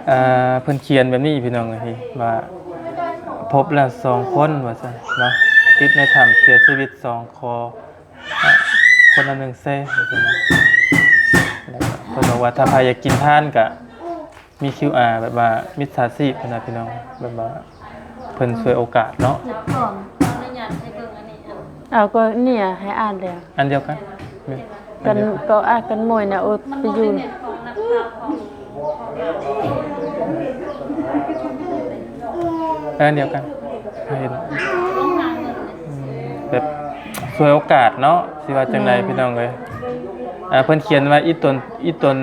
ອ່າ ເພິ່ນຂຽນແບບນີ້ພີ່ນ້ອງເອີຍ ວ່າພົບແລ້ວສອງຄົນວ່າຊັ້ນເນາະ ຕິດໃນຖ້ຳເສຍຊີວິດສອງ ຂໍ ອ່າ ຄົນລະໜຶ່ງແຊ ວ່າຊັ້ນເນາະ ແລ້ວກໍເພິ່ນບອກວ່າຖ້າໃຜຢາກກິນທານກະມີຄິວອາ ແບບວ່າມິດສາຊີບຫັ້ນນະພີ່ນ້ອງ ແບບວ່າເພິ່ນສວຍໂອກາດເນາະ. ເອົາ ກໍນີ້ໃຫ້ອ່ານແລ້ວ ອັນດຽວກັນ ກັນ ກໍອ່ານກັນໝົດນະ ໂອ ໄປຢູ່ ເອີ ອັນດຽວກັນ ເຫັນ ອືມ ແບບສວຍໂອກາດເນາະ ຊິວ່າຈັ່ງໃດ ອືມ ພີ່ນ້ອງເອີຍ ອ່າ ເພິ່ນຂຽນວ່າອີ່ຕົນ ອີ່ຕົນ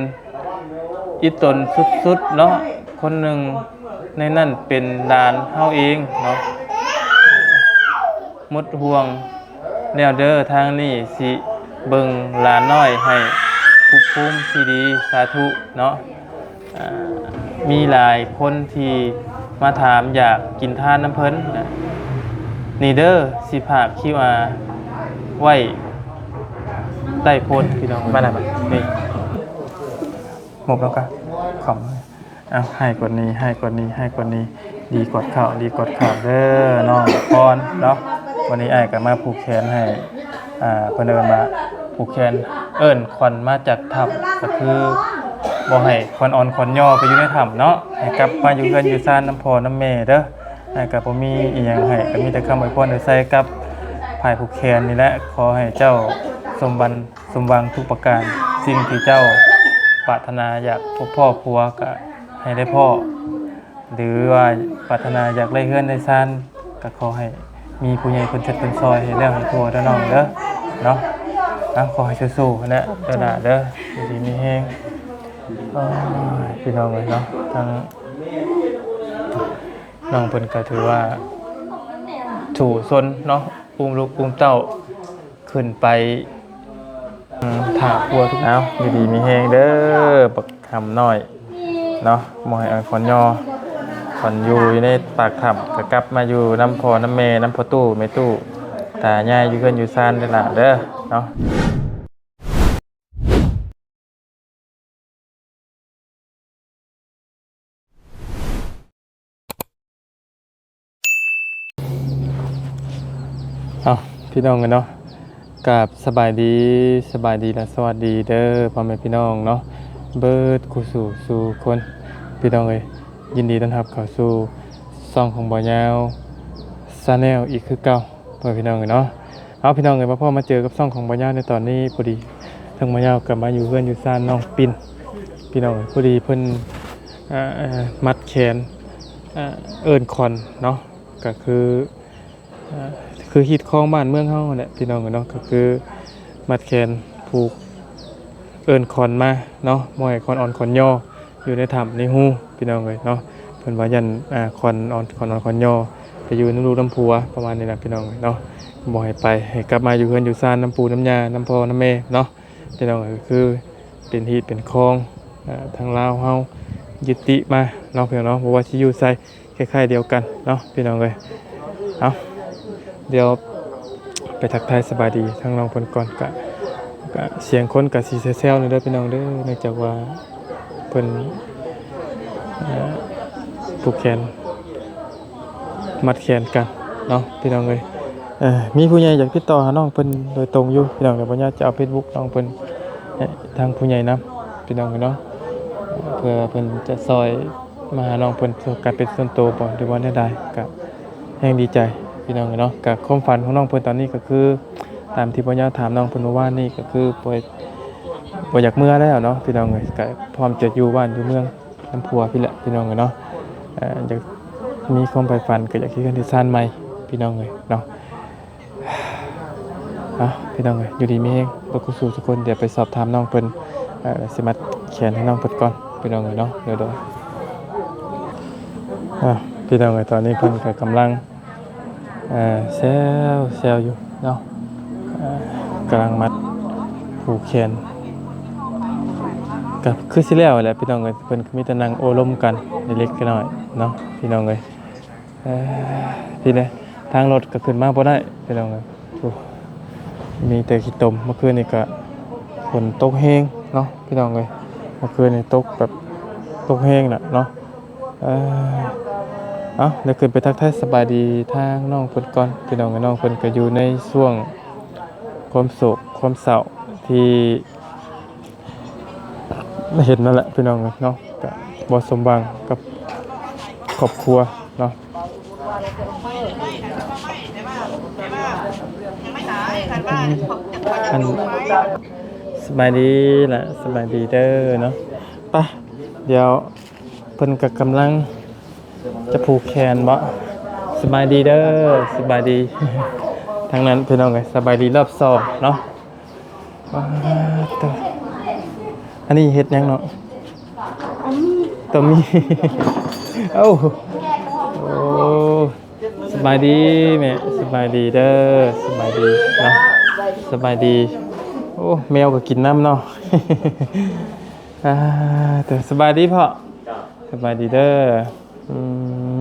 ອີ່ຕົນສຸດໆເນາະ ຄົນໜຶ່ງໃນນັ້ນເປັນຫຼານເຮົາເອງເນາະ ໝົດຫ່ວງແລ້ວເດີ ທາງນີ້ຊິເບິ່ງຫຼານນ້ອຍໃຫ້ ພູມທີ່ດີ ສາທຸເນາະ. ອ່າ ມີຫຼາຍຄົນທີ່ມາຖາມຢາກກິນທານນຳເພິ່ນນະ ນີ້ເດີ ຊິຝາກຄິວອາໄວ້ໃຕ້ໂພສພີ່ນ້ອງ ມາແລ້ວ ນີ້ ໝົບແລ້ວກະຄອມ ເອົາ ໃຫ້ກວ່ານີ້ ໃຫ້ກວ່ານີ້ ໃຫ້ກວ່ານີ້ ດີກວ່າເຂົ້າ ດີກວ່າເຂົ້າເດີ ນ້ອງພອນເນາະ ວັນນີ້ອ້າຍກໍມາຜູກແຂນໃຫ້ ອ່າ ເພິ່ນເອີ້ນວ່າຜູກແຂນ ເອີ້ນຂວັນມາຈາກຖ້ຳ ກໍຄືບໍ່ໃຫ້ຂວັນອ່ອນຂວັນຍໍໄປຢູ່ໃນຖ້ຳເນາະ ໃຫ້ກັບມາຢູ່ເຮືອນຢູ່ຊານນຳພໍ່ນຳແມ່ເດີ ອ້າຍກໍບໍ່ມີອີ່ຫຍັງໃຫ້ ກໍມີແຕ່ຄຳອວຍພອນອວຍໄຊກັບຝ່າຍຜູກແຂນນີ້ແຫຼະ ຂໍໃຫ້ເຈົ້າສົມຫວັງ ສົມຫວັງທຸກປະການ ສິ່ງທີ່ເຈົ້າປາດຖະໜາຢາກພົບພໍ້ຜົວກໍໃຫ້ໄດ້ພໍ້ ຫຼືວ່າປາດຖະໜາຢາກໄດ້ເຮືອນໄດ້ຊານ ກໍຂໍໃຫ້ມີຜູ້ໃຫຍ່ເພິ່ນເຊັດເພິ່ນຊ່ອຍໃຫ້ແລ້ວໃຫ້ທົ່ວເດີນ້ອງເດີ ເນາະ ອ່ະ ຂໍໃຫ້ສູ້ໆຫັ້ນແຫຼະ ເດີຫຼ້າເດີ ຢູ່ດີມີແຮງ. ໂອ້ຍ ພີ່ນ້ອງເອີຍເນາະ ທາງນ້ອງເພິ່ນກໍຖືວ່າສູ້ຊົນເນາະ ອຸ້ມລູກອຸ້ມເຕົ້າ ຂຶ້ນໄປ ອືມ ຖ້າຜົວທຸກ ເອົາ ຢູ່ດີມີແຮງເດີ ບັກຫຳນ້ອຍເນາະ ບໍ່ໃຫ້ອາຍຄອນຍໍ ຄອນຢູ່ ຢູ່ໃນປາກຖ້ຳ ກໍກັບມາຢູ່ນຳພໍ່ນຳແມ່ ນຳພໍ່ຕູ້ແມ່ຕູ້ ຕາຍາຍ ຢູ່ເຮືອນຢູ່ຊານເດີຫຼ້າເດີ ເນາະ. ເອົາ ພີ່ນ້ອງເອີຍເນາະ ກາບສະບາຍດີ ສະບາຍດີ ແລະ ສະຫວັດດີເດີ ພໍ່ແມ່ພີ່ນ້ອງເນາະ ເບິດຄູ່ສູ່ສູ່ຄົນ ພີ່ນ້ອງເອີຍ ຍິນດີຕ້ອນຮັບເຂົ້າສູ່ຊ່ອງຂອງບ່າວຍາວ Channel ອີກຄືເກົ່າ ພໍ່ແມ່ພີ່ນ້ອງເອີຍເນາະ. ເອົາ ພີ່ນ້ອງເອີຍ ມາພໍ້ມາເຈີກັບຊ່ອງຂອງບ່າວຍາວໃນຕອນນີ້ ພໍດີທາງບ່າວຍາວກໍມາຢູ່ເຮືອນຢູ່ຊານນ້ອງປິນ ພີ່ນ້ອງເອີຍ ພໍດີເພິ່ນ ເອີ່ ມັດແຂນ ເອີ່ ເອີ້ນຂວັນເນາະ ກໍຄື ເອີ່ ຄືຮີດຄອງບ້ານເມືອງເຮົາຫັ້ນແຫຼະ ພີ່ນ້ອງເອີຍເນາະ ກໍຄືມັດແຂນຜູກເອີ້ນຂວັນມາເນາະ ບໍ່ໃຫ້ຂວັນອ່ອນຂວັນຍໍ ຢູ່ໃນຖ້ຳໃນຮູ ພີ່ນ້ອງເອີຍເນາະ ເພິ່ນວ່າຢ້ານ ອ່າ ຂວັນອ່ອນ ຂວັນອ່ອນຂວັນຍໍໄປຢູ່ນຳລູກນຳຜົວ ປະມານນີ້ລະ ພີ່ນ້ອງເອີຍເນາະ ບໍ່ໃຫ້ໄປ ໃຫ້ກັບມາຢູ່ເຮືອນຢູ່ຊານນຳປູ່ນຳຍ່າ ນຳພໍ່ນຳແມ່ເນາະ ພີ່ນ້ອງເອີຍ ຄືເປັນຮີດເປັນຄອງ ອ່າ ທາງລາວເຮົາຍຶດຕິມາເນາະ ພີ່ນ້ອງເນາະ ບໍ່ວ່າຊິຢູ່ໃສ ຄ້າຍໆດຽວກັນເນາະ ພີ່ນ້ອງເອີຍ ເອົາ ດຽວໄປທັກທາຍສະບາຍດີທາງນ້ອງເພິ່ນກ່ອນ ກະ ກະສຽງຄົນກະຊິແຊວໆໜ້ອຍເດີພີ່ນ້ອງເດີ ເນື່ອງຈາກວ່າເພິ່ນ ເອີ່ ຜູກແຂນ ມັດແຂນກັນເນາະ ພີ່ນ້ອງເອີຍ ເອີ ມີຜູ້ໃຫຍ່ຢາກຕິດຕໍ່ຫານ້ອງເພິ່ນໂດຍຕົງຢູ່ ພີ່ນ້ອງ ດຽວບ່າວຍາວຈະເອົາເຟສບຸກນ້ອງເພິ່ນໃຫ້ທາງຜູ້ໃຫຍ່ນຳ ພີ່ນ້ອງເອີຍເນາະ ເພື່ອເພິ່ນຈະຊ່ອຍ ມາຫານ້ອງເພິ່ນການເປັນສ່ວນໂຕບໍ່ ຫຼືວ່າແນວໃດ ກະແຮງດີໃຈ ພີ່ນ້ອງເອີຍເນາະ ກະຄວາມຝັນຂອງນ້ອງເພິ່ນຕອນນີ້ກໍຄື ຕາມທີ່ບ່າວຍາວຖາມນ້ອງເພິ່ນເມື່ອວານນີ້ ກໍຄືບໍ່ ບໍ່ຢາກເມືອແລ້ວເນາະ ພີ່ນ້ອງເອີຍ ກະພ້ອມຈະຢູ່ບ້ານຢູ່ເມືອງນຳຜົວພີ້ແຫຼະ ພີ່ນ້ອງເອີຍເນາະ ເອີ ຢາກມີຄວາມໃຝ່ຝັນ ກໍຢາກເຮັດເຮືອນເຮັດຊານໃໝ່ ພີ່ນ້ອງເອີຍເນາະ. ເອົາ ພີ່ນ້ອງເອີຍ ຢູ່ດີມີແຮງເບິດຄູ່ສູ່ທຸກຄົນ ດຽວໄປສອບຖາມນ້ອງເພິ່ນ ເອີ ຊິມັດແຂນໃຫ້ນ້ອງເພິ່ນກ່ອນ ພີ່ນ້ອງເອີຍເນາະ ໂດຍ ໂດຍ ເອົາ ພີ່ນ້ອງເອີຍ ຕອນນີ້ເພິ່ນກໍກຳລັງ ເອີ ແຊວ ແຊວຢູ່ເນາະ ເອີ ກຳລັງມັດຜູກແຂນ ກໍຄືຊິແລ້ວແຫຼະ ພີ່ນ້ອງເອີຍ ເພິ່ນກໍມີແຕ່ນັ່ງໂອ້ລົມກັນເລັກໆນ້ອຍໆເນາະ ພີ່ນ້ອງເອີຍ. ເອີ ພີ້ແຫຼະ ທາງລົດກໍຂຶ້ນມາບໍ່ໄດ້ ພີ່ນ້ອງເອີຍ ໂອ້ ມີແຕ່ຂີ້ຕົມ ເມື່ອຄືນນີ້ກໍຝົນຕົກແຮງເນາະ ພີ່ນ້ອງເອີຍ ເມື່ອຄືນນີ້ຕົກແບບ ຕົກແຮງນະເນາະ ເອີ ເອົາ ດຽວຂຶ້ນໄປທັກທາຍສະບາຍດີທາງນ້ອງເພິ່ນກ່ອນ ພີ່ນ້ອງ. ນ້ອງເພິ່ນກໍຢູ່ໃນຊ່ວງຄວາມໂສກຄວາມເສົ້າທີ່ເຫັນນັ້ນແຫຼະ ພີ່ນ້ອງເອີຍເນາະ, ກໍບໍ່ສົມຫວັງກັບຄອບຄົວເນາະ. ອັນ ສະບາຍດີລະ ສະບາຍດີເດີເນາະ. ໄປ ດຽວເພິ່ນກໍກຳລັງຈະຜູກແຂນບໍ? ສະບາຍດີເດີ ສະບາຍດີ ທາງນັ້ນພີ່ນ້ອງເອີຍ. ສະບາຍດີລອບສອງເນາະ. ປາດໂທ້ ອັນນີ້ເຮັດຫຍັງເນາະ? ຕົ້ມໝີ່ ຕົ້ມໝີ່ ເອົ້າ ໂອ້ ສະບາຍດີແມ່ ສະບາຍດີເດີ ສະບາຍດີເນາະ ສະບາຍດີ. ໂອ້ ແມວກໍກິນນຳເນາະ. ອ່າ ເຕີ ສະບາຍດີພໍ່ ສະບາຍດີເດີ. ອື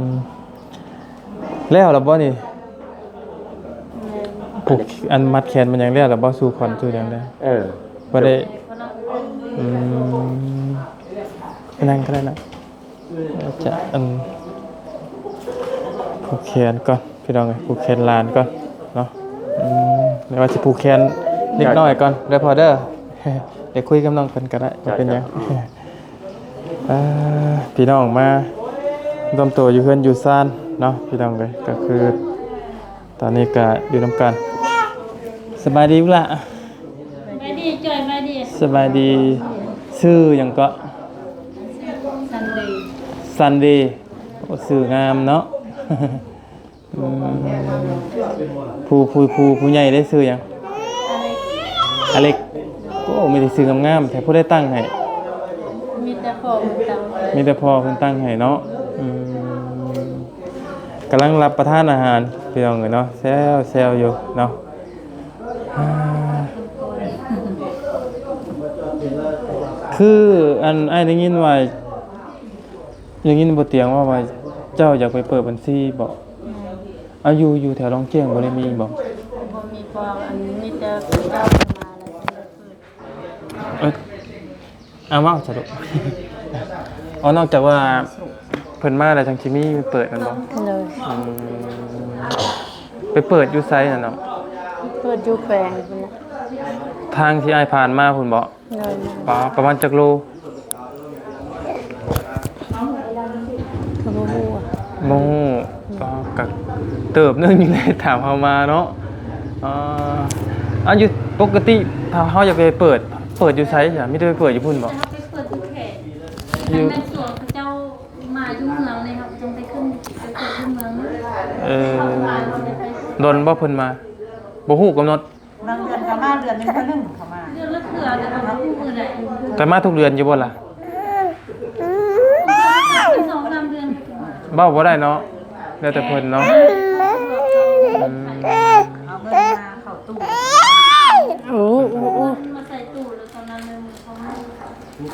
ມ ແລ້ວລະບໍ່ນີ້? ແມ່ນ ຜູກ ອັນມັດແຂນມັນຫຍັງແລ້ວລະບໍ່? ສູ່ຂວັນສູ່ຫຍັງແລ້ວ? ເອີ ບໍ່ໄດ້ ອືມ ນັ່ງກໍໄດ້ນະ. ຈະ ອັນ ຜູກແຂນກ່ອນ ພີ່ນ້ອງເອີຍ ຜູກແຂນຫຼານກ່ອນເນາະ. ອືມ ດຽວວ່າຊິຜູກແຂນເດັກນ້ອຍກ່ອນເດີພໍ່ເດີ. ດຽວຄຸຍກັບນ້ອງເພິ່ນກໍໄດ້ ບໍ່ເປັນຫຍັງ. ອ່າ ພີ່ນ້ອງມາລວມຕົວຢູ່ເຮືອນຢູ່ຊານເນາະ ພີ່ນ້ອງເອີຍ. ກໍຄືຕອນນີ້ກໍຢູ່ນຳກັນ. ສະບາຍດີລູກຫຼ້າ ສະບາຍດີ ຈອຍ ສະບາຍດີ. ສະບາຍດີ. ຊື່ຫຍັງເກາະ? ຊັນເດ ຊັນເດ. ໂອ້ ຊື່ງາມເນາະ. ອືມ ຜູ້ ຜູ້ ຜູ້ ຜູ້ໃຫຍ່ເດ້ຊື່ຫຍັງ? ອາເລັກ ອາເລັກ. ໂອ້ ມີແຕ່ຊື່ງາມໆແທ້ ຜູ້ໃດຕັ້ງໃຫ້? ມີແຕ່ພໍ່ເພິ່ນຕັ້ງໃຫ້ ມີແຕ່ພໍ່ເພິ່ນຕັ້ງໃຫ້ເນາະ. ອືມ ກຳລັງຮັບປະທານອາຫານ ພີ່ນ້ອງເອີຍເນາະ ແຊວໆຢູ່ເນາະ. ຄື ອັນ ອ້າຍໄດ້ຍິນວ່າ ໄດ້ຍິນບໍ່ຕຽງເວົ້າວ່າເຈົ້າຢາກໄປເປີດບັນຊີບໍ? ອືມ ເອົາ ຢູ່ ຢູ່ແຖວດອນແກ້ງບໍ່ໄດ້ມີບໍ? ບໍ່ມີ ເພາະວ່າ ອັນ ມີແຕ່ເຂົາເຈົ້າເພິ່ນມາແລ້ວເພິ່ນໄປເປີດ. ເອີ ເອົາ ເວົ້າຊະລູກ. ອໍ ນອກຈາກວ່າເພິ່ນມາແລ້ວຈັ່ງຊິມີເປີດແມ່ນບໍ່? ໂດຍ. ອືມ ໄປເປີດຢູ່ໃສຫັ້ນເນາະ? ເປີດຢູ່ແຂວງພຸ້ນນະ. ທາງທີ່ອ້າຍຜ່ານມາພຸ້ນບໍ? ໂດຍ. ປາ ປະມານຈັກໂລ? ກໍບໍ່ຮູ້ອະ ບໍ່ຮູ້. ອືມ ກໍ ກໍເຕີບໜຶ່ງຢູ່ໃນ ຖາມເຮົາມາເນາະ. ອ່າ ອັນຢູ່ ປົກກະຕິຖ້າເຮົາຢາກໄປເປີດ ເປີດຢູ່ໃສ? ມີແຕ່ໄປເປີດຢູ່ພຸ້ນບໍ? ເຮົາໄປເປີດຢູ່ແຂວງ ຢູ່ ແມ່ນຊ່ວງເຂົາເຈົ້າມາຢູ່ເມືອງນີ້ ເຮົາກໍຕ້ອງໄປຂຶ້ນ ໄປເປີດຢູ່ເມືອງ. ເອີ ດົນບໍ່ເພິ່ນມາ? ບໍ່ຮູ້ກຳນົດ. ບາງເດືອນກໍມາ ເດືອນໜຶ່ງເທື່ອໜຶ່ງກໍມາ ເດືອນລະເທື່ອ ແຕ່ວ່າບໍ່ຮູ້ມື້ໃດ. ແຕ່ມາທຸກເດືອນຢູ່ບໍ່ລະ? ສອງສາມເດືອນ. ເວົ້າບໍ່ໄດ້ເນາະ ແລ້ວແຕ່ເພິ່ນເນາະ. ອືມ ເອົາເງິນມາເຂົ້າຕູ້. ໂອ້ ໂອ້ ໂອ້ ມາໃສ່ຕູ້ ແລ້ວຕອນນັ້ນເລີຍເຂົ້າມາ.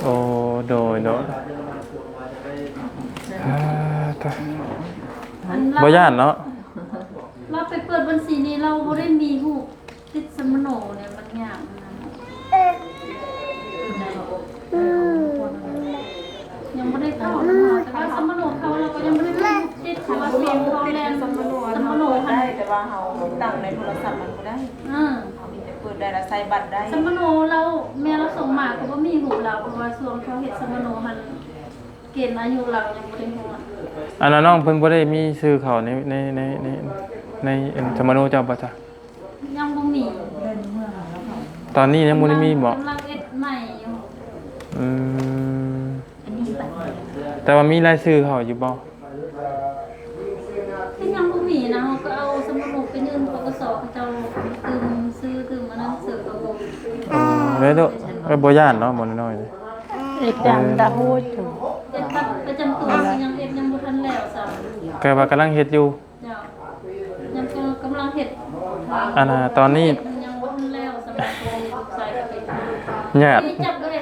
ໂອ້ ໂດຍ ໂດຍ. ອ່າ ຕາ ອັນລາວ ບໍ່ຢ້ານເນາະ. ລາວໄປເປີດບັນຊີນີ້ ລາວບໍ່ໄດ້ມີຮູບ ຕິດສຳມະໂນນີ້ມັນຍາກນະ. ຍັງບໍ່ໄດ້ເຂົ້ານະ ແຕ່ວ່າສຳມະໂນເຂົ້າ ລາວກໍຍັງບໍ່ໄດ້ຕິດ ເພາະວ່າຊ່ວງເຮົາແລ່ນສຳມະໂນຫັ້ນ ເຮົາເປີດໄດ້ ແຕ່ວ່າເຮົາຕັ້ງໃນໂທລະສັບມັນບໍ່ໄດ້. ເອີ ເຮົາມີແຕ່ເປີດໄດ້ ລະໃຊ້ບັດໄດ້. ສຳມະໂນລາວ ແມ່ລາວສົ່ງມາກໍບໍ່ມີຮູບລາວ ເພາະວ່າຊ່ວງເຂົາເຮັດສຳມະໂນຫັ້ນ ເກນອາຍຸລາວຍັງບໍ່ໄດ້ຮອດ. ອັນນັ້ນນ້ອງເພິ່ນບໍ່ໄດ້ມີຊື່ເຂົາໃນ ໃນ ໃນ ໃນ ໃນສຳມະໂນເຈົ້າບໍ່? ຈ້ະ ຍັງບໍ່ມີ. ຕອນນີ້ຍັງບໍ່ໄດ້ມີບໍ? ກຳລັງເຮັດໃໝ່ຢູ່. ອືມ ແຕ່ວ່າມີລາຍຊື່ເຂົາຢູ່ບໍ່? ກໍຍັງບໍ່ມີນະ ເຮົາກໍເອົາສຳມະໂນໄປຍື່ນ ປກສ ເຂົາເຈົ້າຕື່ມຊື່ ຕື່ມອັນນັ້ນຊື່ກໍບໍ່. ອືມ ເອີ ບໍ່ຢ້ານເນາະ ໝໍນ້ອຍ. ເຮັດຫຍັງກະຮູ້ຢູ່ ເຮັດບັດປະຈຳຕົວກໍຍັງເຮັດ ຍັງບໍ່ທັນແລ້ວຊ້ຳ. ແຕ່ວ່າກຳລັງເຮັດຢູ່. ເຈົ້າ ຍັງກຳລັງເຮັດ. ອັນນ່າ ຕອນນີ້ຍັງບໍ່ທັນແລ້ວ ສຳລັບໂຕລູກຊາຍກໍເປັນຍາດ ຈັບເລີຍ.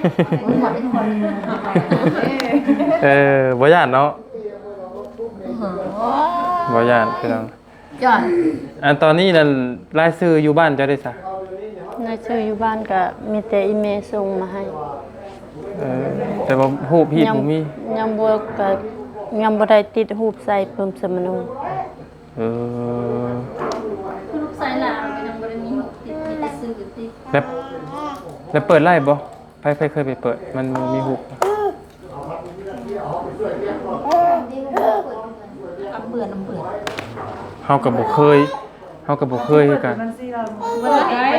ເອີ ບໍ່ຢ້ານເນາະ ບໍ່ຢ້ານພີ່ນ້ອງ. ຈ້ະ ອັນຕອນນີ້ນັ້ນ ລາຍຊື່ຢູ່ບ້ານເຈົ້າເດ້ຊະ? ລາຍຊື່ຢູ່ບ້ານກະມີແຕ່ອີ່ແມ່ສົ່ງມາໃຫ້. ເອີ ແຕ່ວ່າຮູບຮີບບໍ່ມີ. ຍັງບໍ່ ກະ ຍັງບໍ່ໄດ້ຕິດຮູບໃສ່ປຶ້ມສຳມະໂນ. ເອີ ລູກຊາຍຫຼ້າກໍຍັງບໍ່ໄດ້ມີຮູບຕິດ ມີແຕ່ຊື່ຕິດ. ແລ້ວ ແລ້ວເປີດໄດ້ບໍ່? ໃຜ ໃຜເຄີຍໄປເປີດ? ມັນບໍ່ມີຮູບ. ເປືອນ ເປືອນ ເຮົາກໍບໍ່ເຄີຍ ເຮົາກໍບໍ່ເຄີຍຄືກັນ. ເປີດໄດ້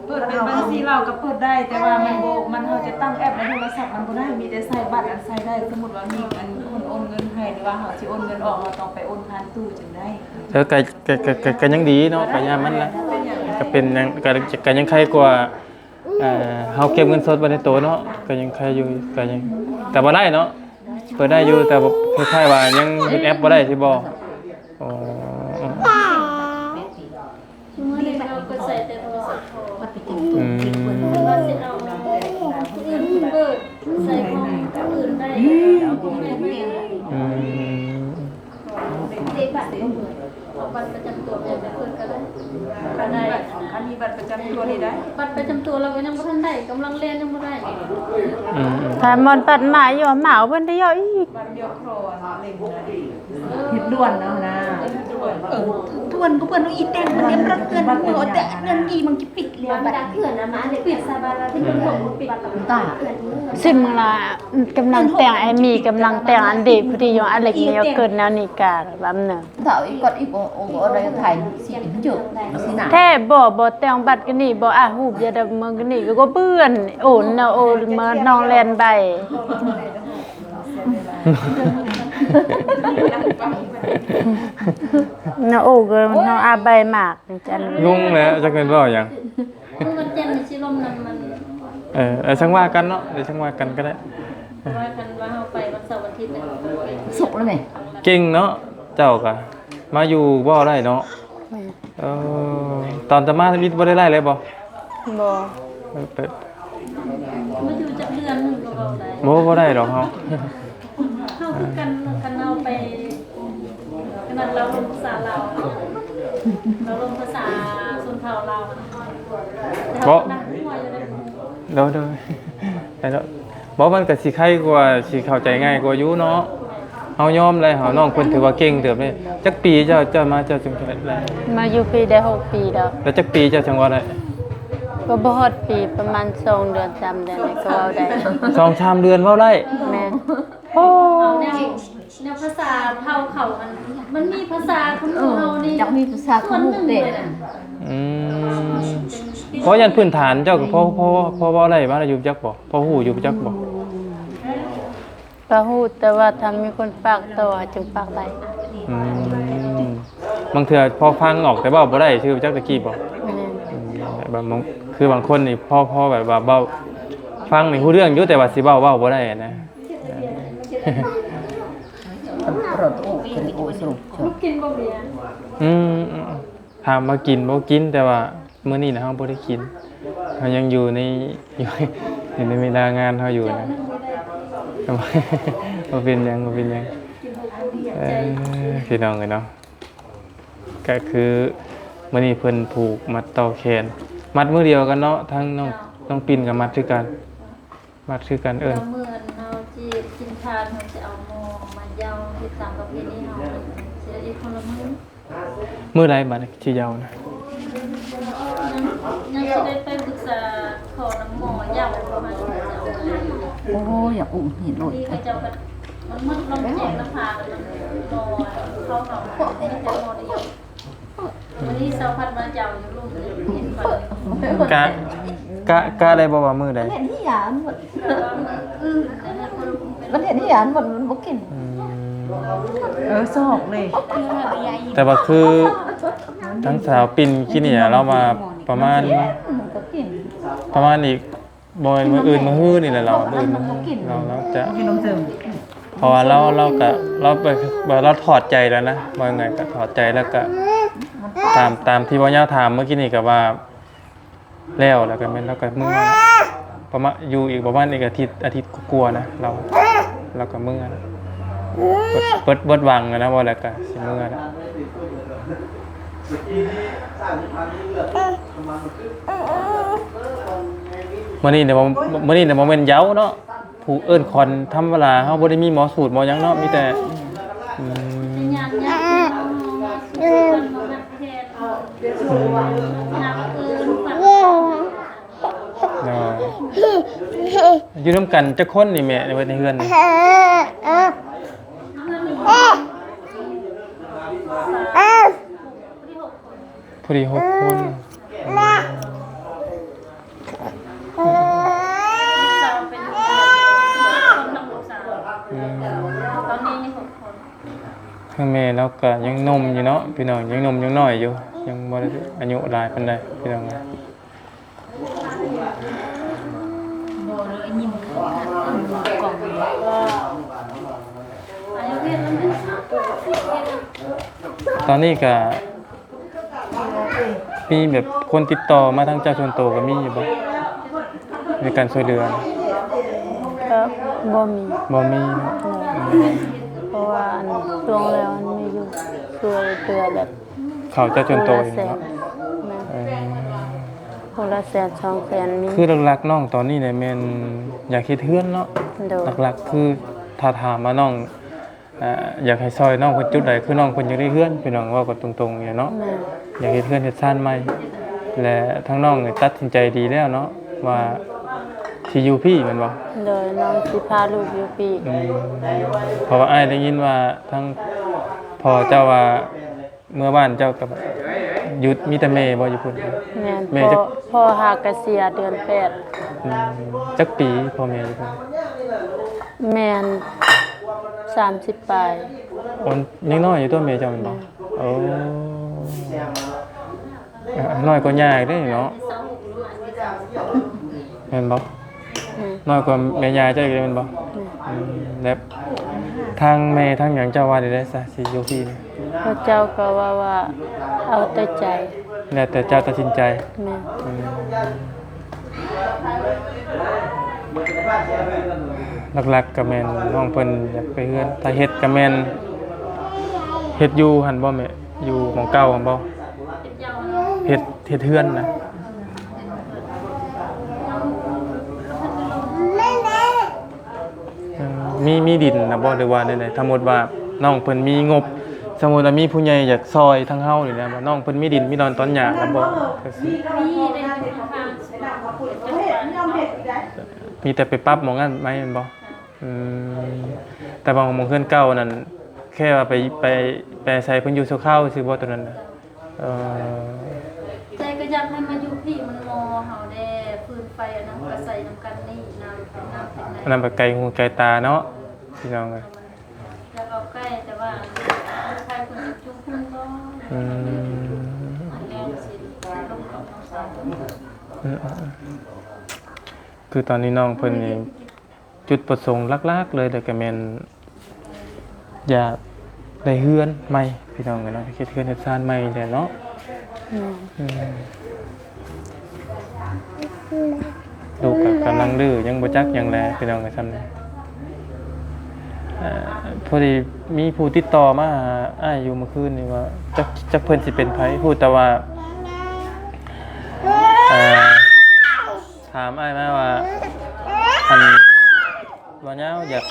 ເປີດເປັນບັນຊີລາວກໍເປີດໄດ້ ແຕ່ວ່າມັນບໍ່ ມັນ ເຮົາຈະຕັ້ງແອັບໃນໂທລະສັບມັນບໍ່ໄດ້ ມີແຕ່ໃສ່ບັດອັນໃສ່ໄດ້. ສົມມຸດວ່າມີອັນຄົນໂອນເງິນໃຫ້ ຫຼືວ່າເຮົາຊິໂອນເງິນອອກ ເຮົາຕ້ອງໄປໂອນຜ່ານຕູ້ຈຶ່ງໄດ້. ເອີ ກໍ ກໍ ກໍ ກໍ ກໍຍັງດີເນາະ ກໍຍາມມັນລະ ກໍເປັນຫຍັງ ກໍ ກໍຍັງໄຄກວ່າ ເອີ ເຮົາເກັບເງິນສົດໄວ້ໃນໂຕເນາະ ກໍຍັງໄຄຢູ່ ກໍຍັງ ແຕ່ບໍ່ໄດ້ເນາະ ເປີດໄດ້ຢູ່ ແຕ່ວ່າຄ້າຍໆວ່າຍັງເຮັດແອັບບໍ່ໄດ້ຊິບໍ່? ອໍ ຊຸມື້ນີ້ເຮົາກໍໃຊ້ແຕ່ໂທລະສັບພໍ ອືມ ວ່າຊິເອົາຜູ້ອື່ນເປີດໃສ່ຂອງຜູ້ອື່ນໄດ້ ອືມ ເອົາບັດປະຈຳຕົວໄປເປີດກໍໄດ້ ກໍໄດ້ ຄັນມີບັດປະຈຳຕົວນີ້ໄດ້ ບັດປະຈຳຕົວລາວກໍຍັງບໍ່ທັນໄດ້ ກຳລັງແລ່ນຍັງບໍ່ໄດ້ ອືມ ຖ້າມັນບັດມາຢູ່ ມາເອົາເພິ່ນໄດ້ເອົາອີກ ບັດດຽວ ເຮັດດ່ວນເນາະນາ ເອີ ດ່ວນກໍເພິ່ນວ່າອີແຕ່ງ ມັນເຮັດລັດເຮືອນ ແຕ່ເຮືອນດີມັນຈະປິດແລ້ວ ບັດເຮືອນນະ ມາເຮັດສາບານວ່າທີ່ເພິ່ນບໍ່ປິດ ຕາ ຊິມລະ ກຳລັງແຕ່ງ ໄອ້ມີກຳລັງແຕ່ງອັນເດ ພໍດີຢູ່ ອາເລັກມີເກີດແນວນີ້ກະລຳເນີນ ເຖົ້າອີກ ກອດອີກ ໂອ້ ໂອ້ ອະໄລໄທ ຊິເປັນເຈີ ຊິນະ ແທ້ບໍ່ ບໍ່ແຕ່ງບັດກະນີ້ບໍ່ ອາ ຮູບຢາດຳເມືອງກະນີ້ ກໍເບືອນ ໂອ້ ນະ ໂອ້ ເມືອງນ້ອງແລ່ນໄບ ນະ ໂອ້ ກໍນ້ອງອາໄບມາກ ຈັ່ງຊັ້ນ ງງແຫຼະ ຈັກແມ່ນເວົ້າຫຍັງ. ມື້ວັນຈັນນີ້ຊິລົມນຳມັນ ເອີ ເອີ ຈັ່ງວ່າກັນເນາະ ເອີ ຈັ່ງວ່າກັນກໍໄດ້ ເພາະວ່າຄັນວ່າເຮົາໄປວັນເສົາວັນທິດນີ້ ສຸກແລ້ວແມ່ ເກັ່ງເນາະ ເຈົ້າກະມາຢູ່ເວົ້າໄດ້ເນາະ ແມ່ນ ເອີ ຕອນຈະມາວິດບໍ່ໄດ້ໄລ່ເລີຍບໍ່? ບໍ່ ເອີ ມາຢູ່ຈັກເດືອນໜຶ່ງກໍເວົ້າໄດ້ ບໍ່ ບໍ່ໄດ້ດອກເຮົາ ເຮົາຄືກັນ ຄັນເຮົາໄປ ຂະໜາດລາວລົມພາສາລາວເນາະ ລາວລົມພາສາຊົນເຜົ່າລາວ ເພາະ ໂດຍ ໂດຍ ໄປເນາະ ບໍ່ ມັນກໍຊິໄຄກວ່າ ຊິເຂົ້າໃຈງ່າຍກວ່າຢູ່ເນາະ ເຮົາຍອມແລ້ວ ເຮົາ ນ້ອງເພິ່ນຖືວ່າເກັ່ງເຕີບເດ້. ຈັກປີເຈົ້າ ເຈົ້າມາ ເຈົ້າຈຶ່ງໄດ້? ມາຢູ່ພີໄດ້ຫົກປີແລ້ວ. ແລ້ວຈັກປີເຈົ້າຈັ່ງເວົ້າໄດ້? ກໍບໍ່ຮອດປີ ປະມານສອງເດືອນ ສາມເດືອນນີ້ກໍເວົ້າໄດ້. ສອງສາມເດືອນເວົ້າໄດ້? ແມ່ນ. ໂອ້ ແນວ ແນວພາສາເຜົ່າເຂົາ ມັນ ມັນມີພາສາຂອງໝູ່ເຮົານີ້ ເອີ ຢາກມີພາສາຂອງໝູ່ເດ້. ອືມ ເພາະຢ່າງພື້ນຖານເຈົ້າກໍພໍ ພໍ ພໍເວົ້າໄດ້ມາຢູ່ຈັກບໍ່? ພໍຮູ້ຢູ່ຈັກບໍ່? ກໍຮູ້ ແຕ່ວ່າຖ້າມີຄົນປາກຕໍ່ ຈຶ່ງປາກໄດ້. ອືມ ບາງເທື່ອພໍຟັງອອກ ແຕ່ເວົ້າບໍ່ໄດ້ ຄືຈັກຕະກີ້ບໍ່? ແມ່ນ. ອືມ ແບບບາງ ຄືບາງຄົນນີ້ ພໍ ພໍແບບວ່າເວົ້າ ຟັງນີ້ຮູ້ເລື່ອງຢູ່ ແຕ່ວ່າຊິເວົ້າ ເວົ້າບໍ່ໄດ້ນະ. ອືມ ອືມ ຖາມວ່າກິນບໍ່? ກິນ ແຕ່ວ່າມື້ນີ້ນະເຮົາບໍ່ໄດ້ກິນ ເຮົາຍັງຢູ່ໃນ ຢູ່ ຢູ່ໃນເວລາງານເຮົາຢູ່ນະ. ບໍ່ເປັນຫຍັງ ບໍ່ເປັນຫຍັງ. ເອີ ພີ່ນ້ອງເອີຍເນາະ ກະຄືມື້ນີ້ເພິ່ນຜູກມັດຕໍ່ແຂນ ມັດມື້ດຽວກັນເນາະ ທັງນ້ອງ ນ້ອງປິ່ນກໍມັດຄືກັນ. ມັດຄືກັນເອີ້ນ ແລ້ວມື້ເຮົາຊິກິນທານ ເຮົາຊິເອົາໝໍ້ມາເຍົາ ເຮັດຕາມປະເພນີເຮົາ ຊິໄດ້ອີກຄົນລະມື້. ມື້ໃດບັດນີ້ຊິເຍົານະ? ຍັງ ຍັງຊິໄດ້ໄປປຶກສາຂໍນຳໝໍເຍົາ ປະມານນີ້ເຈົ້າ. ໂອ້ຍ ຢາກອຸ້ມຫີດໂລດ. ນີ້ເຂົາເຈົ້າກໍ ມັນໝົດລົມເຈັບນະພາ ແລ້ວມັນໝໍເຂົ້າເຮົາ ມີແຕ່ໝໍດຽວ. ມື້ນີ້ເຊົາພັດມາເຈົ້າຢູ່ລຸ່ມນີ້ ເຫັນເພິ່ນ ກະ ກະ ກະໄດ້ບໍ່ວ່າມື້ໃດ? ມັນເຫັນເຫືອ ມັນ ອືມ ມັນເຫັນເຫືອ ມັນ ມັນບໍ່ກິນ. ອືມ ເອີ ຊອກເລີຍ. ແຕ່ວ່າຄືທາງສາວປິ່ນກິນນີ້ ລາວວ່າປະມານ ມັນກໍກິນ ປະມານອີກ ບໍ່ແມ່ນມື້ອື່ນມື້ຮືນີ້ແຫຼະ ລາວ ມື້ອື່ນມື້ຮື ລາວ ລາວຈະ ກິນນມເສີມ ເພາະວ່າລາວ ລາວກະ ລາວໄປ ວ່າລາວຖອດໃຈແລ້ວນະ ວ່າໄງກະຖອດໃຈແລ້ວກະ ຕາມ ຕາມທີ່ເວົ້າຍາວຖາມເມື່ອກີ້ນີ້ກະວ່າແລ້ວ ແລ້ວກະແມ່ນລາວກະເມືອ ປະມານ ຢູ່ອີກປະມານອີກອາທິດ ອາທິດກວ່າໆນະ ລາວ ລາວກະເມືອ ເບິດ ເບິດຫວັງແລ້ວນະ ວ່າແລ້ວກະຊິເມືອແລ້ວ. ມື້ນີ້ນະ ມື້ນີ້ນະບໍ່ແມ່ນເຍົາເນາະ ຜູກເອີ້ນຂວັນທຳມະດາ ເຮົາບໍ່ໄດ້ມີໝໍສູດໝໍຫຍັງເນາະ ມີແຕ່ ອືມ ອືມ ໂດຍ ຢູ່ນຳກັນຈັກຄົນນີ້ແມ່ ໃນເບິດໃນເຮືອນນີ້? ພໍດີຫົກຄົນ. ອືມ ອືມ ຕອນນີ້ມີຫົກຄົນ. ທາງແມ່ລາວກໍຍັງໜຸ່ມຢູ່ເນາະ ພີ່ນ້ອງ, ຍັງໜຸ່ມຍັງນ້ອຍຢູ່, ຍັງບໍ່ໄດ້ອາຍຸຫຼາຍປານໃດ ພີ່ນ້ອງ. ຕອນນີ້ກະມີແບບຄົນຕິດຕໍ່ມາທາງເຈົ້າສ່ວນໂຕກະມີຢູ່ບໍ່ ໃນການຊ່ວຍເຫຼືອ? ກະບໍ່ມີ ບໍ່ມີເນາະ. ເພາະວ່າອັນຊ່ວງແລ້ວມັນມີຢູ່ຊ່ວຍເຫຼືອແບບ ເຂົ້າເຈົ້າສ່ວນໂຕເອງເນາະ. ແມ່ນ ເອີ ຄົນລະແສນສອງແສນມີ. ຄືຫຼັກໆນ້ອງຕອນນີ້ແຫຼະແມ່ນຢາກເຮັດເຮືອນເນາະ. ໂດຍ ຫຼັກໆຄືຖ້າຖາມວ່ານ້ອງ ອາ ຢາກໃຫ້ຊ່ອຍນ້ອງເພິ່ນຈຸດໃດ ຄືນ້ອງເພິ່ນຢາກໄດ້ເຮືອນ ພີ່ນ້ອງ ເວົ້າກັນຕົງໆນີ້ແຫຼະເນາະ. ແມ່ນ ຢາກເຮັດເຮືອນເຮັດຊານໃໝ່ ແລະ ທາງນ້ອງນີ້ຕັດສິນໃຈດີແລ້ວເນາະ ວ່າຊິຢູ່ພີ້ແມ່ນບໍ່? ໂດຍ ນ້ອງຊິພາລູກຢູ່ພີ້. ອືມ ເພາະວ່າອ້າຍໄດ້ຍິນວ່າທາງພໍ່ເຈົ້າວ່າ ເມືອບ້ານເຈົ້າກໍແບບຢູ່ ມີແຕ່ແມ່ບໍ່ຢູ່ພຸ້ນ? ແມ່ນ ແມ່ຈັກ ພໍ່ ພໍ່ຫາກະເສຍເດືອນແປດ. ອືມ ຈັກປີພໍ່ແມ່ຢູ່ພຸ້ນ? ແມ່ນສາມສິບປາຍ. ໂອ້ ຍັງນ້ອຍຢູ່ຕົວະແມ່ເຈົ້າແມ່ນບໍ່? ແມ່ນ ໂອ້ ນ້ອຍກວ່າຍ່າອີກເດ້ເນາະ. ແມ່ນບໍ່? ອືມ ນ້ອຍກວ່າແມ່ຍ່າເຈົ້າອີກເດ້ແມ່ນບໍ່? ອືມ ອືມ ແລ້ວທາງແມ່ທາງຫຍັງເຈົ້າວ່າແນວໃດຊະ ຊິຢູ່ພີ້ນີ້? ເຂົາເຈົ້າກໍວ່າ ວ່າເອົາແຕ່ໃຈ ແລ້ວແຕ່ເຈົ້າຕັດສິນໃຈ. ແມ່ນ ອືມ ຫຼັກໆກໍແມ່ນນ້ອງເພິ່ນຢາກໄປເຮືອນ ຖ້າເຮັດກໍແມ່ນເຮັດຢູ່ຫັ້ນບໍ່ແມ່? ຢູ່ໝ່ອງເກົ່າຫັ້ນບໍ່? ເຮັດ ເຮັດເຮືອນນະ. ເອີ ມີ ມີດິນນະບໍ່ ຫຼືວ່າແນວໃດ? ສົມມຸດວ່ານ້ອງເພິ່ນມີງົບ ສົມມຸດວ່າມີຜູ້ໃຫຍ່ຢາກຊ່ອຍທາງເຮົານີ້ນະ ວ່ານ້ອງເພິ່ນມີດິນມີດອນຕອນຫຍ້ານະບໍ່? ມີເດ້ ມີແຕ່ໄປປັບໝ່ອງນັ້ນໃໝ່ແມ່ນບໍ່? ອືມ ແຕ່ວ່າໝ່ອງເຮືອນເກົ່ານັ້ນ ແຄ່ວ່າໄປ ໄປ ໄປອາໄສເພິ່ນຢູ່ຊົ່ວຄາວຊື່ບໍ່ ໂຕນັ້ນນະ? ເອີ ໃຈກໍຢາກໃຫ້ມາຢູ່ພີ້ ມັນມໍ່ເຮົາແດ່ ຟືນໄຟອັນນັ້ນກໍໃສ່ນຳກັນນີ້ ນ້ຳເປັນນ້ຳເປັນໃນ ອັນນັ້ນໄປໄກຫູໄກຕາເນາະ ພີ່ນ້ອງເອີຍ. ຢາກເອົາໃກ້ ແຕ່ວ່າລູກຊາຍເພິ່ນຈະຈຸພຸ້ນບໍ່? ອືມ ແລ້ວຊິລົງກັບນ້ອງສາວ. ອືມ ອືມ ອືມ ຄືຕອນນີ້ນ້ອງເພິ່ນນີ້ ຈຸດປະສົງຫຼັກໆເລີຍ ແລ້ວກໍແມ່ນຢາກໄດ້ເຮືອນໃໝ່ ພີ່ນ້ອງເອີຍເນາະ, ເຮັດເຮືອນເຮັດຊານໃໝ່ແຫຼະເນາະ. ແມ່ນ ອືມ ລູກກໍກຳລັງດື້ ຍັງບໍ່ຈັກຫຍັງແຫຼະ ພີ່ນ້ອງເອີຍ ຊ່ຳນີ້. ເອີ ພໍດີມີຜູ້ຕິດຕໍ່ມາຫາອ້າຍຢູ່ມື້ຄືນນີ້ວ່າ ຈັກ ຈັກເພິ່ນຊິເປັນໃຜ ຮູ້ແຕ່ວ່າ ເອີ ຖາມອ້າຍມາວ່າ ອັນ ບ່າວຍາວຢາກ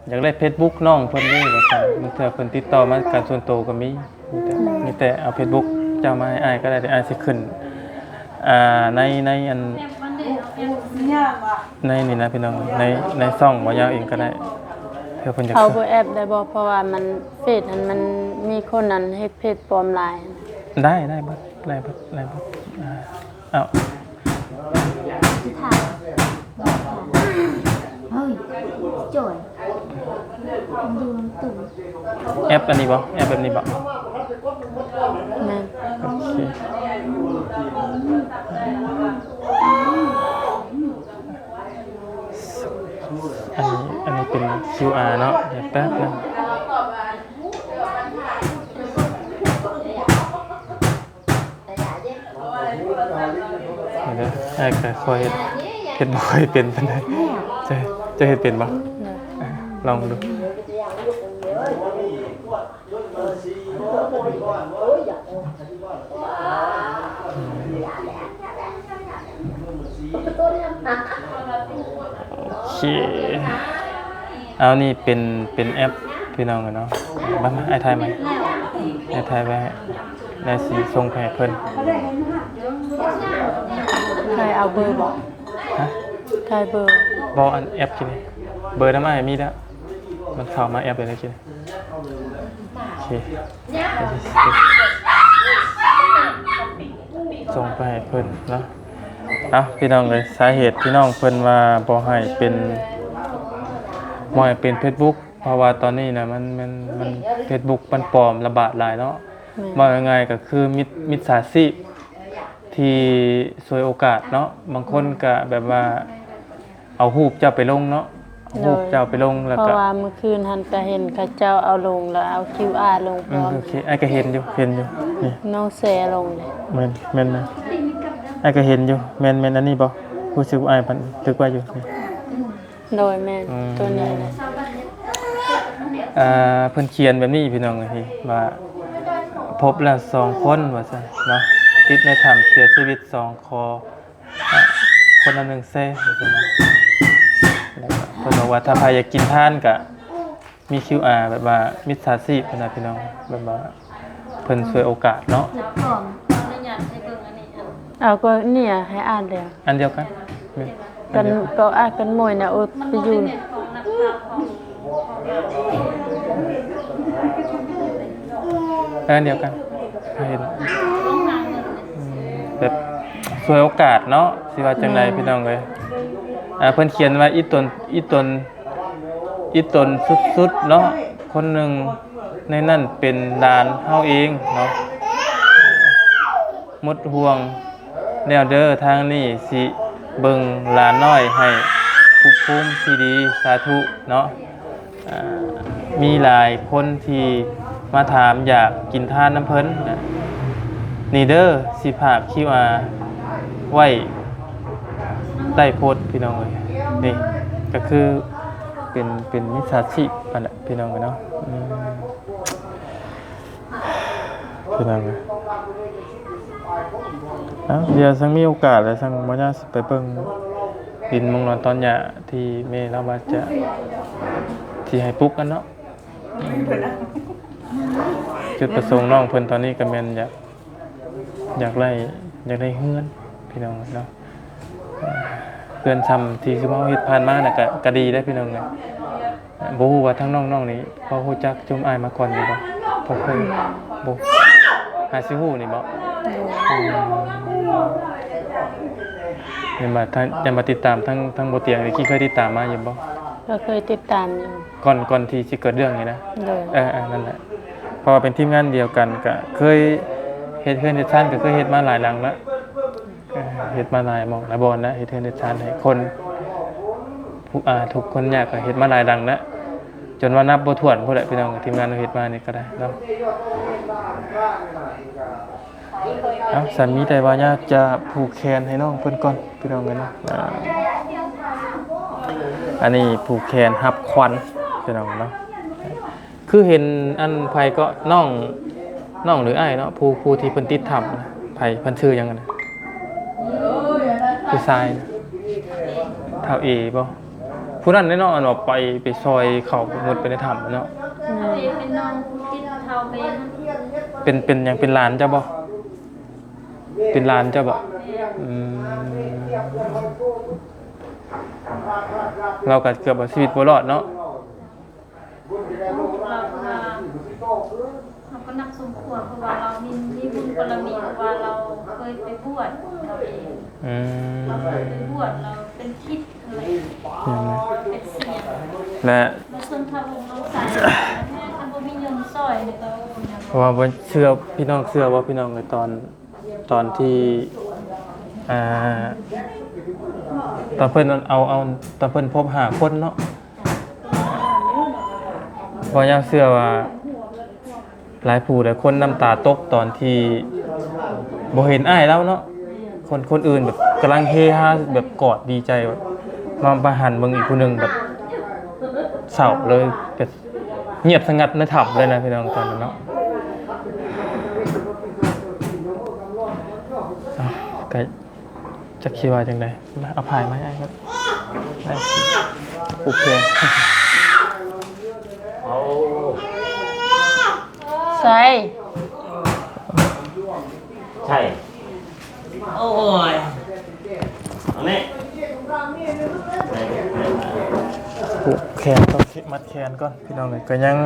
ຢາກໄດ້ເຟສບຸກນ້ອງເພິ່ນນີ້ວ່າຊັ້ນ, ບາງເທື່ອເພິ່ນຕິດຕໍ່ມາການສ່ວນໂຕກໍມີ. ມີແຕ່ ມີແຕ່ເອົາເຟສບຸກເຈົ້າມາໃຫ້ອ້າຍກໍໄດ້, ດຽວອ້າຍຊິຂຶ້ນ ອ່າ ໃນ ໃນອັນ ໃນນີ້ນະພີ່ນ້ອງ, ໃນ ໃນຊ່ອງບ່າວຍາວເອງກໍໄດ້ ເພື່ອເພິ່ນຢາກ ເອົາເບີແອັບໄດ້ບໍ່? ເພາະວ່າມັນ ເຟສຫັ້ນມັນມີຄົນນັ້ນເຮັດເຟສປອມຫຼາຍ. ໄດ້ ໄດ້ເບິດ ໄດ້ເບິດ ໄດ້ເບິດ ອ່າ. ອ້າວ ເຮີ້ຍ ຈອຍ ແອັບອັນນີ້ບໍ່? ແອັບແບບນີ້ບໍ່? ແມ່ນ ໂອເຄ ອັນນີ້ ອັນນີ້ເປັນຄິວອາເນາະ ດຽວແປັບໜຶ່ງ. ເດີ ອ້າຍກໍຄ່ອຍເຮັດ ເຮັດບໍ່ຄ່ອຍເປັນປານໃດ. ເຈົ້າ ເຈົ້າເຮັດເປັນບໍ່? ລອງເບິ່ງດູ. ໂອເຄ ເອົາ ນີ້ເປັນ ເປັນແອັບ ພີ່ນ້ອງເອີຍເນາະ. ມາ ມາ ອ້າຍຖ່າຍໃໝ່ ອ້າຍຖ່າຍໄວ້ໃຫ້ ແລ້ວຊິສົ່ງໄປໃຫ້ເພິ່ນ. ໃຫ້ເອົາເບີບໍ? ຮະ? ຖ່າຍເບີ. ບໍ່ ອັນແອັບກິນນີ້ ເບີນຳອ້າຍມີແລ້ວ ມັນເຂົ້າມາແອັບໄດ້ກິນ. ໂອເຄ ສົ່ງໄປໃຫ້ເພິ່ນເນາະ. ເອົ້າ ພີ່ນ້ອງເອີຍ ສາເຫດພີ່ນ້ອງເພິ່ນວ່າບໍ່ໃຫ້ເປັນ ບໍ່ໃຫ້ເປັນເຟສບຸກ ເພາະວ່າຕອນນີ້ນະ ມັນ ມັນ ມັນ ເຟສບຸກມັນປອມລະບາດຫຼາຍເນາະ. ແມ່ນ. ເວົ້າງ່າຍໆກໍຄືມິດ ມິດສາຊີບທີ່ສວຍໂອກາດເນາະ. ບາງຄົນກໍແບບວ່າເອົາຮູບເຈົ້າໄປລົງເນາະ ເອົາຮູບເຈົ້າໄປລົງ ແລ້ວ ເພາະ ກໍ ວ່າມື້ຄືນຫັ້ນກໍເຫັນເຂົາເຈົ້າເອົາລົງ ແລ້ວເອົາຄິວອາລົງ ອືມ ພ້ອມ. ໂອເຄ ອ້າຍກໍເຫັນຢູ່ ເຫັນຢູ່ນີ້ ນ້ອງແຊລົງເດ້. ແມ່ນ ແມ່ນ ແມ່ນ ອ້າຍກໍເຫັນຢູ່. ແມ່ນ ແມ່ນອັນນີ້ບໍ່? ຮູ້ສຶກວ່າອ້າຍບັນທຶກໄວ້ຢູ່ນີ້. ໂດຍ ແມ່ນ ອືມ ໂຕນີ້ແຫຼະ. ອ່າ ເພິ່ນຂຽນແບບນີ້ພີ່ນ້ອງເອີຍ ວ່າພົບແລ້ວສອງຄົນວ່າຊັ້ນເນາະ ຕິດໃນຖ້ຳເສຍຊີວິດສອງ ຂໍ ອ່າ ຄົນລະໜຶ່ງແຊວ່າຊັ້ນເນາະ. ແລ້ວກໍເພິ່ນບອກວ່າຖ້າໃຜຢາກກິນທານກໍມີຄິວອາ ແບບວ່າມິດສາຊີບຫັ້ນນະພີ່ນ້ອງ ແບບວ່າ ເພິ່ນສວຍໂອກາດເນາະ. ເອົາ ກໍນີ້ໃຫ້ອ່ານແລ້ວ ອັນດຽວກັນ ກັນ ກໍອ່ານກັນໝົດນະ. ໂອ້ຍ ໄປຢູ່ ເອີ ອັນດຽວກັນ ເຫັນ ອືມ ແບບສວຍໂອກາດເນາະ ຊິວ່າຈັ່ງໃດ ແມ່ນ ພີ່ນ້ອງເອີຍ. ອ່າ ເພິ່ນຂຽນວ່າອີ່ຕົນ ອີ່ຕົນ ອີ່ຕົນສຸດໆເນາະ ຄົນໜຶ່ງໃນນັ້ນເປັນຫຼານເຮົາເອງເນາະ. ໝົດຫ່ວງແລ້ວເດີ ທາງນີ້ຊິເບິ່ງຫຼານນ້ອຍໃຫ້ພູມທີ່ດີ ສາທຸເນາະ. ອ່າ ມີຫຼາຍຄົນທີ່ມາຖາມຢາກກິນທານນຳເພິ່ນນະ. ນີ້ເດີ ຊິຝາກຄິວອາໄວ້ໃຕ້ໂພສພີ່ນ້ອງເອີຍ. ນີ້ກໍຄືເປັນ ເປັນມິດສາຊີບຫັ້ນແຫຼະພີ່ນ້ອງເອີຍເນາະ. ອືມ ພີ່ນ້ອງເອີຍ ເອົ້າ ດຽວຊັ້ນມີໂອກາດແລ້ວຊັ້ນບໍ່ຍາກຊິໄປເບິ່ງດິນມຸງນອນຕອນຫຍ້າທີ່ແມ່ລາວວ່າຈະ ຊິໃຫ້ປຸກກັນເນາະ. ຈຸດປະສົງນ້ອງເພິ່ນຕອນນີ້ກໍແມ່ນຢາກ ຢາກໄດ້ ຢາກໄດ້ເຮືອນພີ່ນ້ອງເນາະ. ເຮືອນຊ່ຳທີ່ຊຸມເຮົາເຮັດຜ່ານມານະ ກະ ກະດີເດ້ພີ່ນ້ອງເອີຍ. ບໍ່ຮູ້ວ່າທາງນ້ອງໆນີ້ພໍຮູ້ຈັກຊຸມອ້າຍມາກ່ອນຢູ່ບໍ່? ບໍ່ເຄີຍ ບໍ່ ຫາຊິຮູ້ນີ້ບໍ່? ອືມ ແມ່ນວ່າ ຍັງມາຕິດຕາມທາງ ທາງບໍ່ຕຽງນີ້ ເຄີຍຕິດຕາມມາຢູ່ບໍ່? ກໍເຄີຍຕິດຕາມຢູ່ ກ່ອນ ກ່ອນທີ່ຊິເກີດເລື່ອງນີ້ນະ. ໂດຍ ເອີໆ ນັ້ນແຫຼະ ເພາະວ່າເປັນທີມງານດຽວກັນ ກະເຄີຍເຮັດເຮືອນເຮັດຊານ ກະເຄີຍເຮັດມາຫຼາຍຫຼັງລະ. ເອີ ເຮັດມາຫຼາຍໝ່ອງຫຼາຍບ່ອນແລ້ວ ເຮັດເຮືອນເຮັດຊານໃຫ້ຄົນ ຜູ້ ອ່າ ທຸກຄົນຍາກ ກໍເຮັດມາຫຼາຍຫຼັງແລ້ວ ຈົນວ່ານັບບໍ່ຖ້ວນພຸ້ນແຫຼະພີ່ນ້ອງ. ທີມງານເຮົາເຮັດມານີ້ກໍໄດ້ເນາະ. ເອົາ ຊັ້ນມີແຕ່ວ່າຢາກຈະຜູກແຂນໃຫ້ນ້ອງເພິ່ນກ່ອນພີ່ນ້ອງເອີຍເນາະ. ອ່າ ອັນນີ້ຜູກແຂນຮັບຂວັນພີ່ນ້ອງເນາະ. ຄືເຫັນອັນໃຜເກາະ ນ້ອງ ນ້ອງຫຼືອ້າຍເນາະ ຜູ້ ຜູ້ທີ່ເພິ່ນຕິດຖ້ຳນະ ໃຜ ເພິ່ນຊື່ຫຍັງຫັ້ນນະ? ຜູ້ຊາຍນະ ທ້າວເອບໍ? ຜູ້ນັ້ນເດ້ເນາະ ອັນວ່າໄປ ໄປຊ່ອຍເຂົາມຸດໄປໃນຖ້ຳເນາະ. ແມ່ນ ເປັນນ້ອງຜູ້ຕິດທ້າວເອນະ. ເປັນ ເປັນຫຍັງ ເປັນຫຼານເຈົ້າບໍ? ເປັນຫຼານເຈົ້າບໍ? ແມ່ນ ອືມ ລາວກໍເກືອບເອົາຊີວິດບໍ່ລອດເນາະ. ລູກລາວ ເຮົາກໍນັບສົມຄວນ ເພາະວ່າລາວມີ ມີບຸນບາລະມີ ເພາະວ່າລາວເຄີຍໄປບວດລາວເອງ. ອືມ ລາວເຄີຍໄປບວດ ລາວເປັນຄິດ ອືມ ເປັນສຽງ ແລະ ມາຊົນພະວົງນ້ອງຊາຍ ແມ່ນບໍ່ມີເງິນຊ່ອຍ ເພາະວ່າບໍ່ເຊື່ອ ພີ່ນ້ອງເຊື່ອບໍ່ ພີ່ນ້ອງ ໃນຕອນ ຕອນທີ່ ອ່າ ຕອນເພິ່ນເອົາ ເອົາ ຕອນເພິ່ນພົບຫ້າຄົນເນາະ ບໍ່ຢາກເຊື່ອວ່າຫຼາຍຜູ້ຫຼາຍຄົນນ້ຳຕາຕົກຕອນທີ່ບໍ່ເຫັນອ້າຍລາວເນາະ. ຄົນ ຄົນອື່ນແບບກຳລັງເຮຮາ ແບບກອດດີໃຈ ມາ ມາຫັນເບິ່ງອີກຜູ້ໜຶ່ງແບບເສົ້າເລີຍ ແບບ ງຽບສະຫງັດໃນຖ້ຳເລີຍນະພີ່ນ້ອງ ຕອນນັ້ນເນາະ. ເອົ້າ ກໍຈັກຊິວ່າຈັ່ງໃດ ເອົາຜ້າມາໃຫ້ອ້າຍກ່ອນ ອ້າຍຜູກແຂນ. ໂອ້ ໃສ່ ໃຊ່ ໂອ້ຍ ເອົາແນ່ ຜູກແຂນກ່ອນ ມັດແຂນກ່ອນ ພີ່ນ້ອງເອີຍ ກໍຍັງ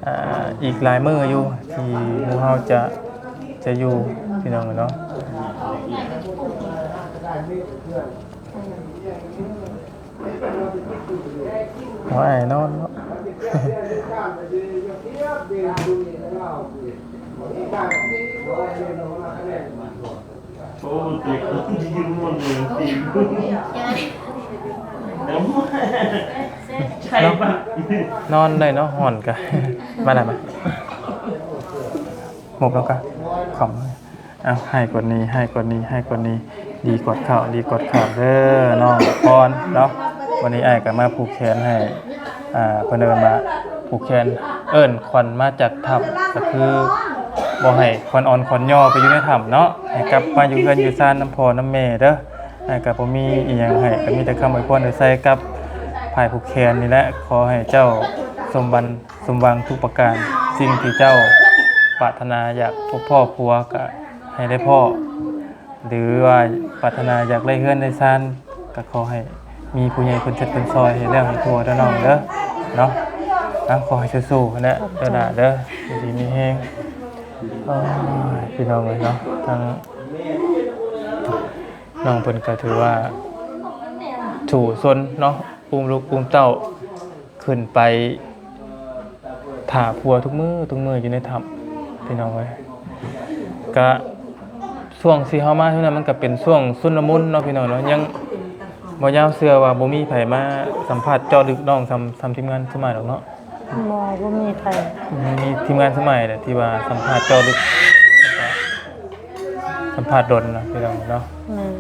ອ່າ ອີກຫຼາຍມື້ຢູ່ທີ່ໝູ່ເຮົາຈະ ຈະຢູ່ ພີ່ນ້ອງເອີຍເນາະ. ໂອ້ຍ ນອນເນາະ ໂອ້ ມັນເປັນຄົນທີ່ຢູ່ເມືອງເມືອງ ໃຊ່ປະ ນອນໄດ້ເນາະ ຮ້ອນກະ ມາລະ ມາ ໝົບແລ້ວກະ ຂຳ ເອົາ ໃຫ້ກວ່ານີ້ ໃຫ້ກວ່ານີ້ ໃຫ້ກວ່ານີ້ ດີກອດເຂົ້າ ດີກອດເຂົ້າເດີນ້ອງພອນເນາະ. ວັນນີ້ອ້າຍກໍມາຜູກແຂນໃຫ້ ອ່າ ເພິ່ນເອີ້ນວ່າຜູກແຂນ ເອີ້ນຂວັນມາຈາກຖ້ຳ ກໍຄືບໍ່ໃຫ້ຂວັນອ່ອນຂວັນຍໍໄປຢູ່ໃນຖ້ຳເນາະ ໃຫ້ກັບມາຢູ່ເຮືອນຢູ່ຊານນຳພໍ່ນຳແມ່ເດີ. ອ້າຍກໍບໍ່ມີອີ່ຫຍັງໃຫ້ ກໍມີແຕ່ຄຳອວຍພອນອວຍໄຊກັບຝ່າຍຜູກແຂນນີ້ແຫຼະ ຂໍໃຫ້ເຈົ້າສົມຫວັງ ສົມຫວັງທຸກປະການ ສິ່ງທີ່ເຈົ້າປາດຖະໜາຢາກພົບພໍ້ຜົວກະໃຫ້ໄດ້ພໍ້ ຫຼືວ່າປາດຖະໜາຢາກໄດ້ເຮືອນໄດ້ຊານ ກະຂໍໃຫ້ມີຜູ້ໃຫຍ່ເພິ່ນເຊັດເພິ່ນຊ່ອຍໃຫ້ແລ້ວໃຫ້ທົ່ວເດີນ້ອງເດີເນາະ. ອ່ະ ຂໍໃຫ້ສູ້ໆຫັ້ນແຫຼະເດີຫຼ້າເດີ ຢູ່ດີມີແຮງ. ໂອ້ຍ ພີ່ນ້ອງເອີຍເນາະ ທາງນ້ອງເພິ່ນກະຖືວ່າສູ້ຊົນເນາະ ອຸ້ມລູກອຸ້ມເຕົ້າ ຂຶ້ນໄປຖ້າຜົວທຸກມື້ ທຸກມື້ຢູ່ໃນຖ້ຳ ພີ່ນ້ອງເອີຍ. ກະຊ່ວງທີ່ເຮົາມາຊ່ວງນັ້ນ ມັນກະເປັນຊ່ວງຊຸນລະມຸນເນາະ ພີ່ນ້ອງເນາະ ຍັງບໍ່ຍາວເຊື່ອວ່າບໍ່ມີໃຜມາສຳພາດເຈາະລຶກນ້ອງສ່ຳ ສ່ຳທີມງານສະໝາຍດອກເນາະ. ບໍ່ ບໍ່ມີໃຜ ມີທີມງານສະໝາຍແຫຼະທີ່ວ່າສຳພາດເຈາະລຶກ ສຳພາດດົນເນາະ ພີ່ນ້ອງເນາະ. ແມ່ນ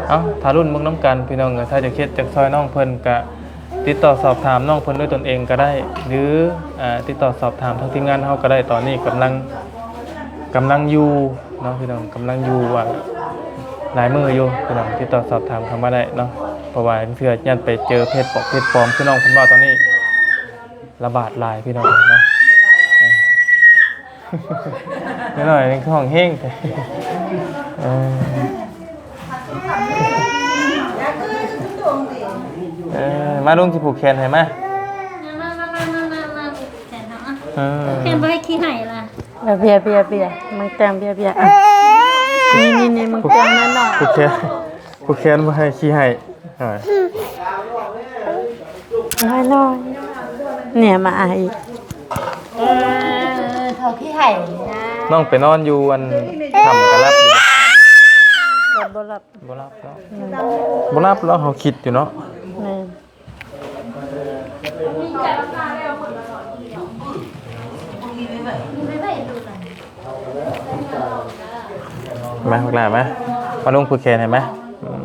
ເອີ ເອົ້າ ຖ້າລຸ້ນເບິ່ງນຳກັນ ພີ່ນ້ອງເອີຍ ຖ້າຢາກເຮັດຢາກຊ່ອຍນ້ອງເພິ່ນກະຕິດຕໍ່ສອບຖາມນ້ອງເພິ່ນດ້ວຍຕົນເອງກະໄດ້ ຫຼື ອ່າ ຕິດຕໍ່ສອບຖາມທາງທີມງານເຮົາກະໄດ້. ຕອນນີ້ກຳລັງ ກຳລັງຢູ່ເນາະ ພີ່ນ້ອງ ກຳລັງຢູ່ ວ່າຫຼາຍມື້ຢູ່ ພີ່ນ້ອງ ຕິດຕໍ່ສອບຖາມເຂົ້າມາໄດ້ເນາະ ເພາະວ່າເທື່ອຢ້ານໄປເຈີເພຈປອມ ເພຈປອມ ຄືນ້ອງເພິ່ນເວົ້າຕອນນີ້ ລະບາດຫຼາຍ ພີ່ນ້ອງເນາະ. ເອີ ນ້ອຍໆ ຮ້ອງແຮງແທ້ ເອີ ເອີ ມາ ລຸງຊິຜູກແຂນໃຫ້ ມາ ມາ ມາ ມາ ມາ ມາ ຜູກແຂນເຮົາ ອືມ ແຂນບໍ່ໃຫ້ຂີ້ໄຫ້ລະ ເອີ ເພຍ ເພຍ ເພຍ ມັນແຕ້ມ ເພຍ ເພຍ ນີ້ ນີ້ ນີ້ ມັນແຕ້ມນ້ອຍໆ ຜູກແຂນ ຜູກແຂນບໍ່ໃຫ້ຂີ້ໄຫ້ ນ້ອຍໆ ນີ້ມາອີກ ເອີ ເຂົາຂີ້ໄຫ້ນະ ນ້ອງໄປນອນຢູ່ອັນຖ້ຳກະຫຼັບຢູ່ ບໍ່ຫຼັບ ບໍ່ຫຼັບເນາະ ອືມ ບໍ່ຫຼັບແລ້ວ ເຮົາຄິດຢູ່ເນາະ ແມ່ນ. ມາ ພວກຫຼ້າມາ ມາລຸງຜູກແຂນໃຫ້ມາ ອືມ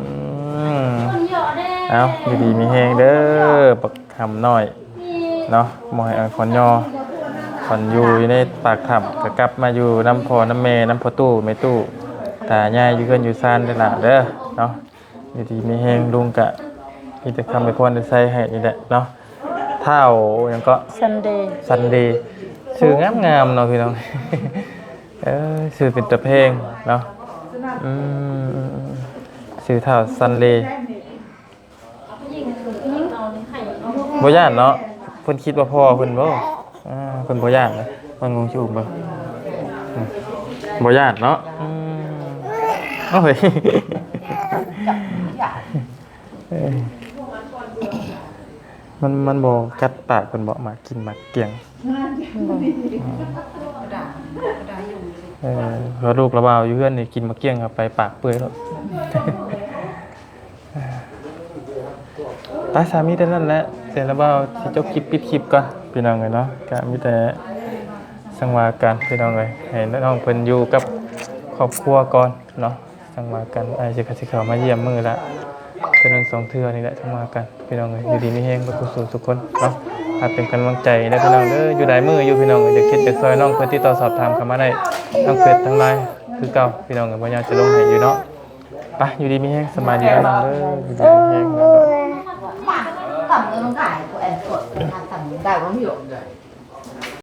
ເອົາ ຢູ່ດີມີແຮງເດີ ບັກຫຳນ້ອຍເນາະ ບໍ່ໃຫ້ອ່ອນຂວັນຍໍ ຂວັນຢູ່ ຢູ່ໃນປາກຖ້ຳ ກະກັບມາຢູ່ນຳພໍ່ນຳແມ່ ນຳພໍ່ຕູ້ແມ່ຕູ້ ຕາຍາຍ ຢູ່ເຮືອນຢູ່ຊານເດີຫຼ້າເດີເນາະ. ຢູ່ດີມີແຮງ ລຸງກະມີແຕ່ຄຳອວຍພອນອວຍໄຊໃຫ້ນີ້ແຫຼະເນາະ. ທ້າວຫຍັງເກາະ? ຊັນເດ ຊັນເດ ຊື່ງາມໆເນາະພີ່ນ້ອງ. ເອີ ຊື່ເປັນຕາແພງເນາະ. ອືມ ຊື່ທ້າວຊັນເດ ບໍ່ຢ້ານເນາະ. ເພິ່ນຄິດວ່າພໍ່ເພິ່ນບໍ່? ອ່າ ເພິ່ນບໍ່ຢ້ານນະ. ເບິ່ງ ລຸງຊິອຸ້ມເບິ່ງ. ອືມ ບໍ່ຢ້ານເນາະ. ອືມ ໂອ້ຍ ເອີ ມັນ ມັນບໍ່ກັດປາກເພິ່ນບໍ່? ໝາກກິນໝາກກ້ຽງ. ບໍ່. ອືມ ເອີ ລະລູກລະບ່າວຢູ່ເຮືອນນີ້ ກິນໝາກກ້ຽງເຂົ້າໄປ ປາກເປື່ອຍໂລດ. ໄປ ສາ ມີແຕ່ນັ້ນແຫຼະ ເສຍລະບ່າວຊິຈົບຄລິບ ປິດຄລິບກ່ອນ ພີ່ນ້ອງເອີຍເນາະ. ກະມີແຕ່ ຈັ່ງວ່າກັນ ພີ່ນ້ອງເອີຍ ໃຫ້ນ້ອງເພິ່ນຢູ່ກັບຄອບຄົວກ່ອນເນາະ. ຈັ່ງວ່າກັນ ອ້າຍຊິ ຊິເຂົ້າມາຢ້ຽມມື້ລະເທື່ອໜຶ່ງສອງເທື່ອນີ້ແຫຼະ. ຈັ່ງວ່າກັນ ພີ່ນ້ອງເອີຍ ຢູ່ດີມີແຮງເບິດທຸກຜູ້ທຸກຄົນເນາະ. ຝາກເປັນກຳລັງໃຈເດີ ພີ່ນ້ອງເດີ. ຢູ່ຫຼາຍມື້ຢູ່ ພີ່ນ້ອງເອີຍ. ຢາກຄິດຢາກຊ່ອຍນ້ອງເພິ່ນ ຕິດຕໍ່ສອບຖາມເຂົ້າມາໄດ້ ທາງເຟສ ທາງ LINE ຄືເກົ່າ ພີ່ນ້ອງເອີຍ. ບໍ່ຍາກຈະລົງໃຫ້ຢູ່ເນາະ. ໄປ ຢູ່ດີມີແຮງ ສະບາຍດີເດີນ້ອງເດີ. ຢູ່ດີມີແຮງ. Tắm nó ngại của em tuột, tắm nó ngại nó nhiều.